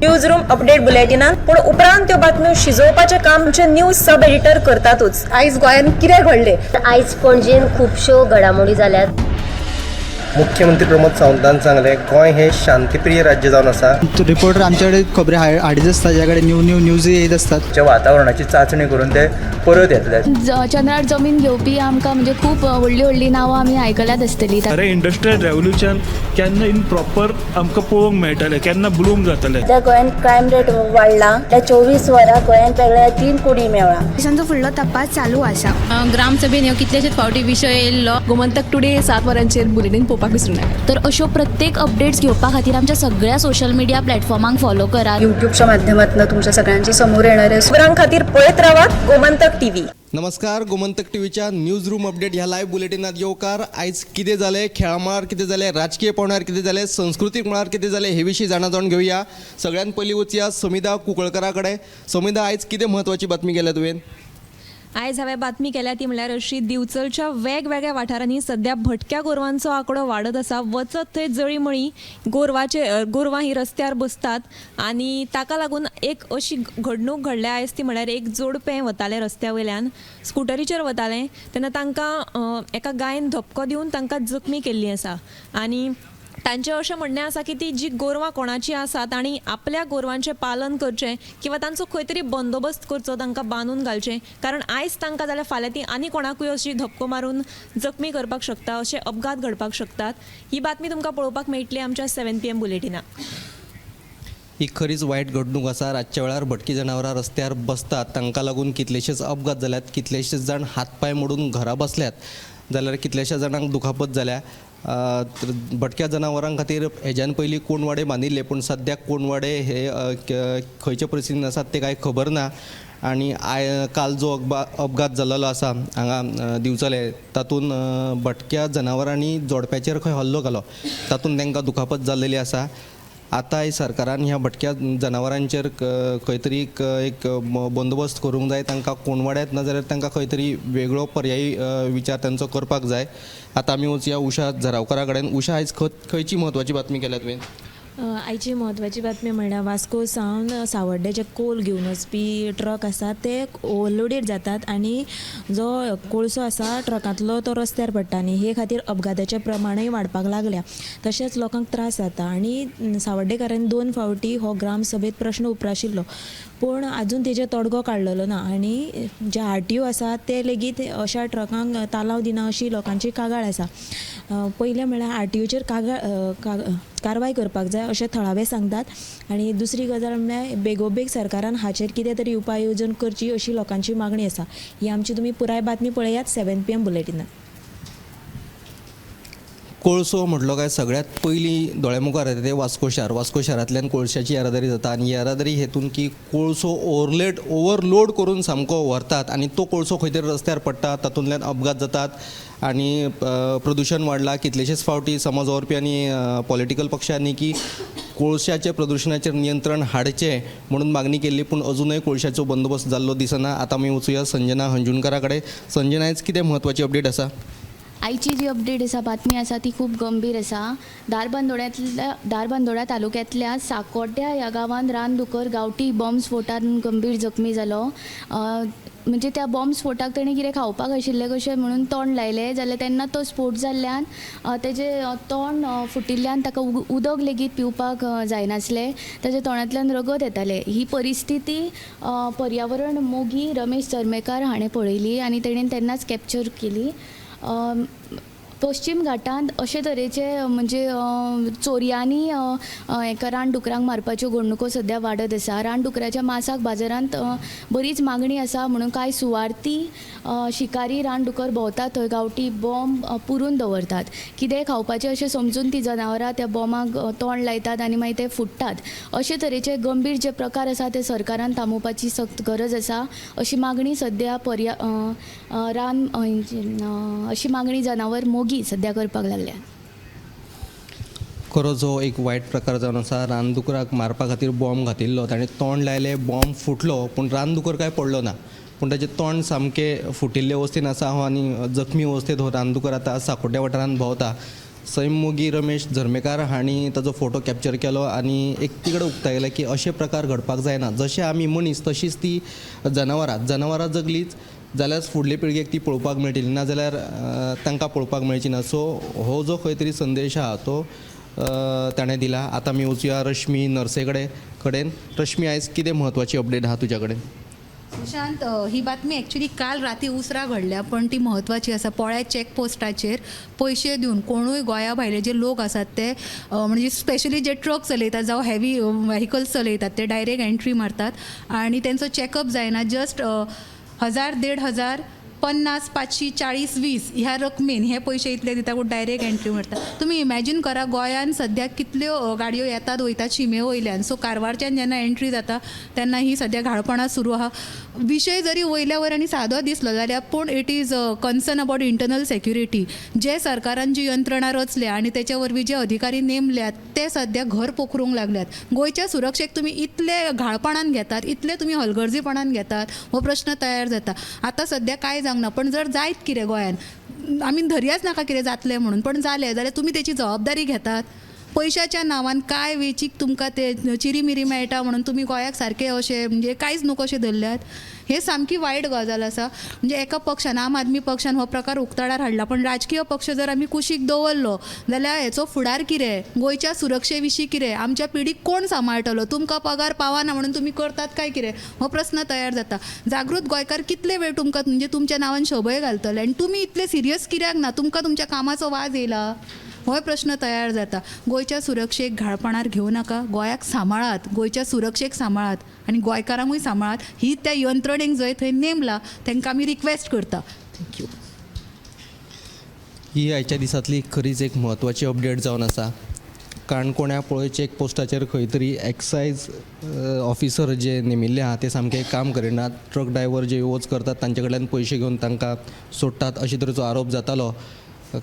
News room update बुलेटिनान. पूण उपरांत त्यो बातम्यो शिजोवपाचें काम आमचे न्यूज सब एडिटर करतातूच. आयज गोंयांत कितें घडलें? आयज पणजेन खुबश्यो घडामोडी जाल्यात. मुख्यमंत्री प्रमोद सावंतान सांगलें, गोंय हें शांतीप्रिय राज्य जावन आसा. रिपोर्टर आमच्याकडे खबरी हाडीत आसता, ज्या कडेन न्यू न्यू न्यूज येत आसतात. च्या वातावरणाची चांचणी करून ते परत येतले. चंद्रार जमीन घेवपी आमकां म्हणजे खूब व्हडलीं व्हडलीं नांवां आमी आयकल्यात आसतलीं. खरें इंडस्ट्रियल रेवोल्युशन केन्ना इन प्रॉपर आमकां पळोवंक मेळटलें, केन्ना ब्लूम जातलें? सध्या गोंयांत क्रायम रेट वाडला. त्या 24 वरां गोंयांत वेगळ्या 3 कुडी मेवळा. पोलिसांचो फुडलो तपास चालू आसा. ग्रामसभेन ह्यो कितलेशेच फावटी विशय येयल्लो. गोमंतक टुडे 7 वरांचेर बुलेटीन पळोवपाक विसरूं नाका. तर अश्यो प्रत्येक अपडेट्स घेवपा खातीर आमच्या सगळ्या सोशल मिडिया प्लॅटफॉर्मांक फॉलो करात. युट्यूबच्या माध्यमातून तुमच्या सगळ्यांच्या समोर येणार आहे. खबरां खातीर पळयत रावात गोमंतक टीव्ही. नमस्कार, गोमंतक टीव्हीच्या न्यूज रूम अपडेट ह्या लायव्ह बुलेटिनात येवकार. आयज कितें जालें खेळा मळार, कितें जालें राजकीय पावंड्यार, कितें जालें संस्कृतीक मळार, कितें जालें हे विशीं जाणा जावन घेवया. सगळ्यात पयलीं वचया समिधा कुंकळकरा कडेन. समिधा, आयज कितें म्हत्वाची बातमी केल्या तुवें? आयज हांवें बातमी केल्या ती म्हणल्यार अशी, दिवचलच्या वेगवेगळ्या वाठारांनी सद्या भटक्या गोरवांचो आंकडो वाडत आसा. वचत थंय जळीमळी गोरवां ही रस्त्यार बसतात आनी ताका लागून एक अशी घडणूक घडल्या आयज, ती म्हणल्यार एक जोडपें वतालें रस्त्या वयल्यान, स्कुटरीचेर वतालें तेन्ना तांकां एका गायन धपको दिवन तांकां जखमी केल्ली आसा. आनी तांचें अशें म्हणणें आसा की ती जी गोरवां कोणाची आसात आनी आपल्या गोरवांचें पालन करचें किंवा तांचो खंय तरी बंदोबस्त करचो, तांकां बांदून घालचें, कारण आयज तांकां जाल्यार फाल्यां ती आनी कोणाकूय अशी धपको मारून जखमी करपाक शकता, अशे अपघात घडपाक शकतात. ही बातमी तुमकां पळोवपाक मेळटली आमच्या 7 PM बुलेटिनाक. ही खरीच वायट घडणूक आसा. रातच्या वेळार भटकी जनावरां रस्त्यार बसतात, तांकां लागून कितलेशेच अपघात जाल्यात, कितलेशेच जाण हात पांय मोडून घरा बसल्यात, जाल्यार कितल्याश्या जाणांक दुखापत जाल्या. भटक्या जनावरां खातीर हेज्यान पयलीं कोंडवाडे बांदिल्ले, पूण सद्याक कोंडवाडे हे खंयचे परिस्थितीन आसात ते कांय खबर ना. आनी काल जो अपघात जाल्लो आसा हांगा दिवचले, तातूंत भटक्या जनावरांनी जोडप्याचेर खंय हल्लो घालो, तातूंत तांकां दुखापत जाल्लेली आसा. आतांय सरकारान ह्या भटक्या जनावरांचेर खंय तरी एक बंदोबस्त करूंक जाय. तांकां कोंडवाड्यांत ना जाल्यार तांकां खंय तरी वेगळो पर्यायी विचार तांचो करपाक जाय. आतां आमी वचया उषा झरावकरा कडेन. उषा, आयज खंयची म्हत्वाची बातमी केल्या तुवें? आयची म्हत्वाची बातमी म्हणल्यार वास्को सावन सावड्डे जे कोल घेवन वचपी ट्रक आसा ते ओवरलोडेड जातात आनी जो कोळसो आसा ट्रकांतलो तो रस्त्यार पडटा आनी हे खातीर अपघाताचें प्रमाणूय वाडपाक लागल्या. तशेंच लोकांक त्रास जाता आनी सावड्डेकारांनी 2 फावटी हो ग्रामसभेंत प्रश्न उप्राशिल्लो, पूण आजून तेजेर तोडगो काडलेलो ना आनी जे RTO आसा ते लेगीत अशा ट्रकांक तालांव दिना अशी लोकांची कागाळ आसा. पयलें म्हणल्यार RTOचेर कारवाय करपाक जाय अशें थळावे सांगतात आनी दुसरी गजाल म्हणल्यार बेगोबेग सरकारान हाचेर कितें तरी उपाय येवजण करची अशी लोकांची मागणी आसा. ही आमची तुमी पुराय बातमी पळयात 7 PM बुलेटिनात. कोळसो म्हटलो काय सगळ्यात पयलीं दोळ्या मुखार येता ते वास्को शार. वास्को शारांतल्यान कोळशाची येरादारी जाता आनी येरादारी हेतून की कोळसो ओवरलोड करून सामको व्हरतात आनी तो कोळसो खंय तरी रस्त्यार पडटा, तातूंतल्यान अपघात जातात आनी प्रदुशण वाडलां. कितलेशेच फावटी समाज वावुरपी आनी पॉलिटिकल पक्षांनी की कोळशाचें प्रदुशणाचेर नियंत्रण हाडचें म्हणून मागणी केल्ली, पूण अजुनय कोळशाचो बंदोबस्त जाल्लो दिसना. आतां आमी वचुया संजना हंजुणकरा कडेन. संजना, आयज कितें म्हत्वाची अपडेट आसा? आयची जी अपडेट आसा, बातमी आसा ती खूब गंभीर आसा. धारबांदोड्या तालुक्यांतल्या साकोड्ड्या ह्या गांवांत रानदुकर गांवठी बॉम्ब स्फोटान गंभीर जखमी जालो. म्हणजे त्या बॉम्ब स्फोटाक तेणें कितें खावपाक आशिल्लें कशें म्हणून तोंड लायलें जाल्यार तेन्ना तो स्फोट जाल्ल्यान तेजें तोंड फुटिल्ल्यान ताका उदक लेगीत पिवपाक जायनासलें, ताच्या तोंडांतल्यान रगत येतालें. ही परिस्थिती पर्यावरण मोगी रमेश चरमेकार हाणें पळयली आनी तेणेन तेन्नाच कॅप्चर केली. पश्चीम घाटांत अशे तरेचे म्हणजे चोरयांनी हेका रानडुकरांक मारपाच्यो घडणुको सद्या वाडत आसा. रानडुकराच्या मांसाक बाजारांत बरीच मागणी आसा म्हणून कांय सुवार्थी शिकारी रानडुकर भोंवतात थंय गांवठी बॉम्ब पुरून दवरतात. कितेंय खावपाचें अशें समजून ती जनावरां त्या बॉमाक तोंड लायतात आनी मागीर ते फुट्टात. अशे तरेचे गंभीर जे प्रकार आसा ते सरकारान थांबोवपाची सक्त गरज आसा अशी मागणी सद्या अशी मागणी जनावर मोगी सद्या करपाक लागल्या. खरो जो एक वायट प्रकार जावन आसा, रानदुकराक मारपा खातीर बॉम्ब घातिल्लो, ताणें तोंड लायलें, बॉम्ब फुटलो, पूण रानदुकर काय पडलो ना, पूण ताचें तोंड सामकें फुटिल्ले अवस्थेन आसा हो आनी जखमी अवस्थेंत हो रानदुकर आतां साकोड्ड्या वाठारांत भोंवता. सैममोगी रमेश झर्मेकार हांणी ताजो फोटो कॅप्चर केलो आनी एक तिगड उक्तायलें की अशे प्रकार घडपाक जायना. जशे आमी मनीस तशीच ती जनावरां, जनावरां जगलीच जाल्यार फुडले पिळगेक ती पळोवपाक मेळटली, ना जाल्यार तांकां पळोवपाक मेळची ना. सो हो जो खंय तरी संदेश आहा तो ताणें दिला. आतां आमी वचुया रश्मी नर्से कडेन. रश्मी, आयज कितें म्हत्वाची अपडेट आहा तुज्या कडेन? सुशांत, ही बातमी एक्चुली काल राती उसरां घडल्या, पण ती म्हत्वाची आसा. पोळ्या चॅक पोस्टाचेर पयशे दिवन कोणूय गोंया भायले जे लोक आसात ते म्हणजे स्पेशली जे ट्रक चलयतात जावं हेवी व्हेकल्स चलयतात ते डायरेक्ट एंट्री मारतात आनी तेंचो चॅकअप जायना. जस्ट 1000, 1500, 50, 500, 40, 20 ह्या रकमेन हे पयशे इतले दिता पूण डायरेक्ट एंट्री मारता. तुमी इमॅजीन करा गोंयान सद्याक कितल्यो गाडयो येतात वयतात शिमे वयल्यान. सो कारवारच्यान जेन्ना एंट्री जाता तेन्ना ही सद्या घाळपणां सुरू आहा. विशय जरी वयल्या वयर आनी सादो दिसलो जाल्यार पूण it is concern about internal security. जे सरकारान जी यंत्रणा रचल्या आनी तेच्या वरवीं जे अधिकारी नेमल्यात ते सद्या घर पोखरूंक लागल्यात. गोंयच्या सुरक्षेक तुमी इतले घाळपणान घेतात, इतले तुमी हलगर्जीपणान घेतात, हो प्रश्न तयार जाता. आतां सद्या कांय जावंक ना, पण जर जायत कितें गोंयान, आमी धरयाच नाका कितें जातलें म्हणून, पण जालें जाल्यार तुमी तेची जबाबदारी घेतात. पयशाच्या नांवान कांय वेचीक तुमकां ते चिरीमिरी मेळटा म्हणून तुमी गोंयाक सारकें अशें म्हणजे कांयच न्हू कशें धरल्यात. हे सामकी वायट गजाल आसा. म्हणजे एका पक्षान, आम आदमी पक्षान हो प्रकार उक्ताडार हाडला, पण राजकीय पक्ष जर आमी कुशीक दवरलो जाल्यार हेचो फुडार कितें, गोंयच्या सुरक्षे विशीं कितें, आमच्या पिढीक कोण सांबाळटलो, तुमकां पगार पावना म्हणून तुमी करतात काय कितें, हो प्रस्न तयार जाता. जागृत गोंयकार कितले वेळ तुमकां म्हणजे तुमच्या नांवान शबय घालतले आनी तुमी इतले सिरियस कित्याक ना, तुमकां तुमच्या कामाचो वाज येयला, होय प्रश्न तयार जाता. गोंयच्या सुरक्षेक घाळपणार घेवं नाका, गोंयाक सांबाळात, गोंयच्या सुरक्षेक सांबाळात आनी गोंयकारांकूय सांबाळात. ही त्या यंत्रणेक जंय थंय नेमला तांकां आमी रिक्वेस्ट करता. Thank you. ही आयच्या दिसांतली खरीच एक म्हत्वाची अपडेट जावन आसा. काणकोण्या पळय चॅक पोस्टाचेर खंय तरी एक्सायज ऑफिसर जे नेमिल्ले आहा ते सामके काम करिनात. ट्रक ड्रायव्हर जे वच करतात तांचे कडल्यान पयशे घेवन तांकां सोडटात अशे तरेचो आरोप जातालो.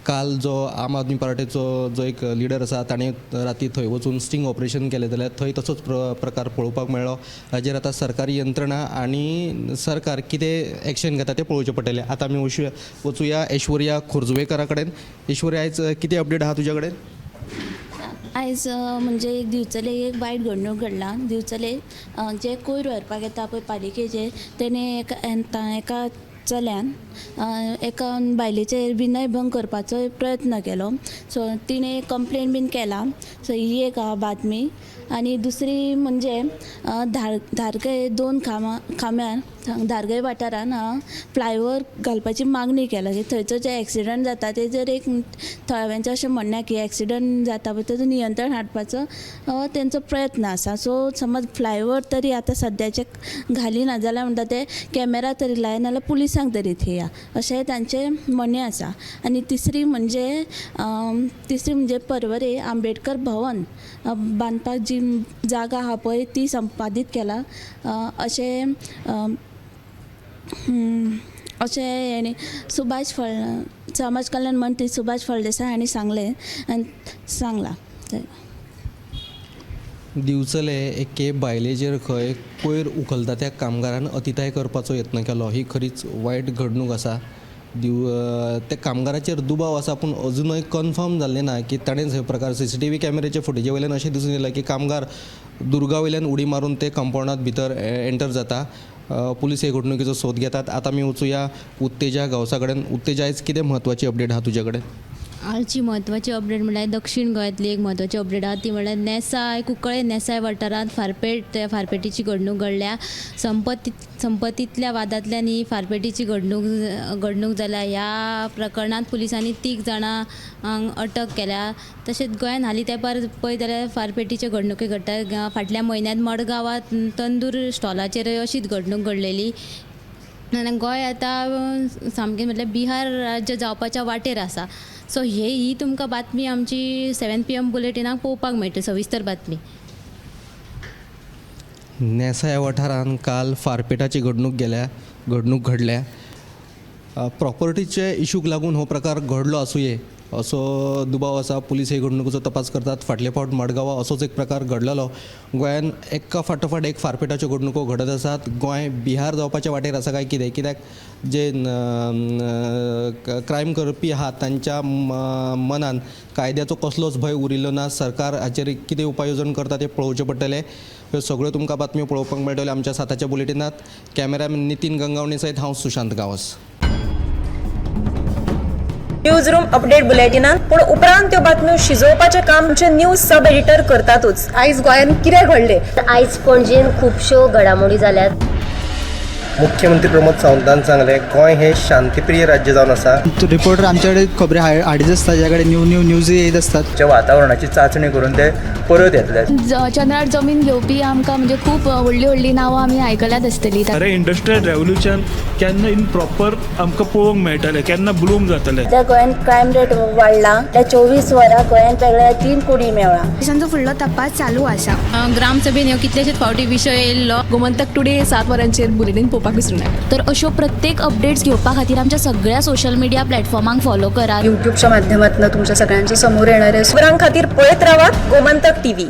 काल जो आम आदमी पार्टीचो जो एक लिडर आसा ताणें राती थंय वचून स्टिंग ऑपरेशन केलें जाल्यार थंय तसोच प्रकार पळोवपाक मेळ्ळो. हाजेर आतां सरकारी यंत्रणा आनी सरकार कितें एक्शन घेता तें पळोवचें पडटलें. आतां आमी वचुया ऐश्वर्या खोर्जुवेकरा कडेन. ऐश्वर्या, आयज कितें अपडेट आहा तुज्या कडेन? आयज म्हणजे एक दिवचले एक वायट घडणूक घडला. दिवचले जे कोयर व्हरपाक येता पळय पालिकेचे, तेणे एका चल्यान एका बायलेचेर विनयभंग करपाचो प्रयत्न केलो. सो तिणें कंप्लेन बीन केला. सो ही एक बातमी. आनी दुसरी म्हणजे धारगळे 2 खांब्यार धारगळे वाठारान फ्लायओवर घालपाची मागणी केला. थंयचो जे एक्सिडंट जाता तेजेर एक थळाव्यांचें अशें म्हणणें की एक्सिडंट जाता पळय तेजो नियंत्रण हाडपाचो तेंचो प्रयत्न आसा. सो समज फ्लायओवर तरी आतां सद्याचे घालिना जाल्यार म्हणटा ते कॅमेरा तरी लाय, नाल्यार पुलिसांक तरी थेया, अशें तांचें म्हणणें आसा. आनी तिसरी म्हणजे पर्वरे आंबेडकर भवन बांदपाक जी जागा आहा पळय ती संपादीत केला अशें अशें हेणें सुभाष समाज कल्याण मंत्री सुभाष फळदेसाय हांणी सांगलें आनी सांगलां. दिवचले एके बायलेचेर खंय कोयर उखलता त्या कामगारान अतिताय करपाचो यत्न केलो. ही खरीच वायट घडणूक आसा. त्या कामगाराचेर दुबाव आसा पूण अजुनूय कन्फर्म जाल्लें ना की ताणेंच हे प्रकार. CCTV कॅमेऱ्याचे फुटेजे वयल्यान अशें दिसून येयलां की कामगार दुर्गा वयल्यान उडी मारून ते कंपावंडांत भितर एंटर जाता. पुलीस हे घडणुकेचो सोद घेतात. आतां आमी वचुया उत्तेजा गांवसा कडेन. उत्तेजा, आयज कितें म्हत्वाची अपडेट आहा तुज्या कडेन? आजची म्हत्वाची अपडेट म्हणल्यार दक्षिण गोंयांतली एक म्हत्वाची अपडेट आहा ती म्हणल्यार नेसाय कुंकळे नेसाय वाठारांत फारपेटीची घडणूक घडल्या. संपत्तीतल्या वादांतल्यान ही फारपेटीची घडणूक जाल्या. ह्या प्रकरणांत पुलिसांनी 3 जाणांक अटक केल्या. तशेंच गोंयांत हालीं तेंपार पळयत जाल्यार फारपेटीच्यो घडणुकी घडटा. फाटल्या म्हयन्यांत मडगांवांत तंदूर स्टॉलाचेर अशीच घडणूक घडलेली. आनी गोंय आतां सामकें म्हटल्यार बिहार राज्य जावपाच्या वाटेर आसा. सो ही तुमकां बातमी आमची 7 PM बुलेटिनाक पळोवपाक मेळटली, सविस्तर बातमी. नेसाय वाठारांत काल फारपेटाची घडणूक घडल्या. प्रॉपर्टीचे इशूक लागून हो प्रकार घडलो आसुये. असो दुबाव आसा. पुलीस हे घडणुकेचो तपास करतात. फाटले फावट मडगांवां असोच एक प्रकार घडलेलो. गोंयान एका फाटोफाट एक फारपेटाच्यो घडणुको घडत आसात. गोंय बिहार जावपाच्या वाटेर आसा काय कितें? कित्याक जे क्रायम करपी आहात तांच्या मनान कायद्याचो कसलोच भंय उरिल्लो ना. सरकार हाचेर कितें उपाय येवजण करता तें पळोवचें पडटलें. ह्यो सगळ्यो तुमकां बातम्यो पळोवपाक मेळटल्यो आमच्या 7च्या बुलेटिनात. कॅमेरामॅन नितीन गंगावणे सयत हांव Sushant Gawas. News room update बुलेटिनान पूण उपरांत त्यो बातम्यो शिजोवपाचें काम आमचे न्यूज सब एडिटर करतातूच. आयज गोंयांत कितें घडलें, आयज पणजेन खुबश्यो घडामोडी जाल्यात. मुख्यमंत्री प्रमोद सावंतान सांगलें, गोंय हें शांतीप्रिय राज्य जावन आसा. रिपोर्टर आमचे कडेन खबरी हाडीत आसता, ज्या कडेन न्यू न्यू न्यूज येयत आसतात. च्या वातावरणाची चांचणी करून ते परत येतले. चंद्रार जमीन घेवपी आमकां म्हणजे खूब व्हडलीं व्हडलीं नांवां आमी आयकल्यात आसतलीं. खरें इंडस्ट्रियल रेवोल्युशन केन्ना इन प्रॉपर आमकां पळोवंक मेळटलें, केन्ना ब्लूम जातलें. सध्या गोंयांत क्रायम रेट वाडला. त्या 24 वरां गोंयांत वेगळ्या 3 कुडी मेवळा. पोलिसांचो फुडलो तपास चालू आसा. ग्रामसभेन ह्यो कितलेशेच फावटी विशय येयल्लो. गोमंतक टुडे 7 वरांचेर बुलेटीन पळोवपाक विसरूं नाका. तर अश्यो प्रत्येक अपडेट्स घेवपा खातीर आमच्या सगळ्या सोशल मिडिया प्लॅटफॉर्मांक फॉलो करात. युट्यूबच्या माध्यमातून तुमच्या सगळ्यांच्या समोर येणार आहे. खबरां खातीर पळयत रावात गोमंतक टीव्ही.